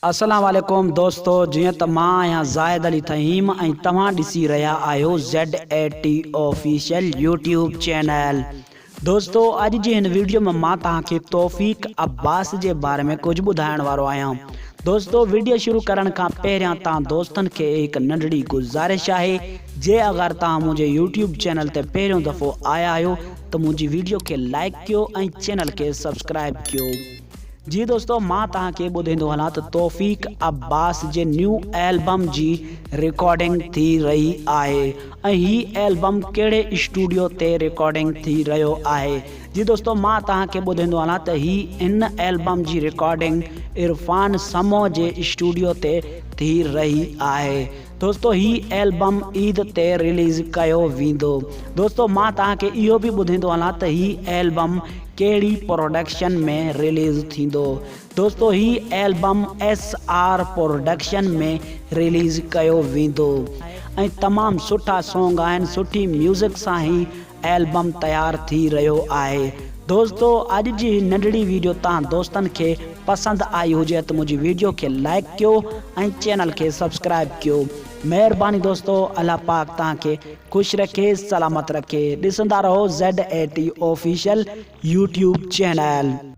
السلام عليڪم دوستو جيئن ته مان آهيان زاهد علي ٿهيم ۽ توهان ڏسي رهيا آهيو Z A T official YouTube channel دوستو اڄ جي هن ويڊيو ۾ مان توهان کي توفيق عباس جي باري ۾ ڪجهه ٻڌائڻ وارو آهيان دوستو ويڊيو شروع ڪرڻ کان پهريان توهان دوستن کي هڪ ننڍڙي گذارش آهي جي اگر توهان منهنجي يوٽيوب چينل تي پهريون دفعو آيا آهيو ته منهنجي ويڊيو کي لائيڪ ڪيو ۽ چينل کي سبسڪرائيب ڪيو. جي دوستو مان توهان کي ٻڌيندو هلان ته توفيق عباس جي نيو البم جي رڪارڊنگ ٿي رهي آهي ۽ هي البم ڪهڙي اسٽوڊيو تي رڪارڊنگ ٿي رهيو آهي جي دوستو مان توهان کي ٻڌيندو هلان ته هي هن البم جي رڪارڊنگ عرفان سمو جي اسٽوڊيو تي ٿي رهي آهي دوستو هي البم عيد تي رليز ڪيو ويندو. دوستو مان توهان کي اهو به ٻڌيندو هلان ته هي البم ڪهڙي پروڊڪشن ۾ رليز ٿيندو. دوستو هي album S R production ۾ release ڪيو ويندو ۽ تمام سٺا سونگ آهن سٺي ميوزڪ سان هي البم تيار ٿي رهيو آهي دوستو اڄ جي هي ننڍڙي ويڊيو توهان دوستن کي پسند آئي هجي ته منهنجي ويڊيو کي لائيڪ ڪيو ۽ چينل کي سبسڪرائيب ڪيو مهرباني دوستو الله پاڪ توهان کي خوش رکي سلامت رکي ڏسندا رهو Z A T official YouTube channel.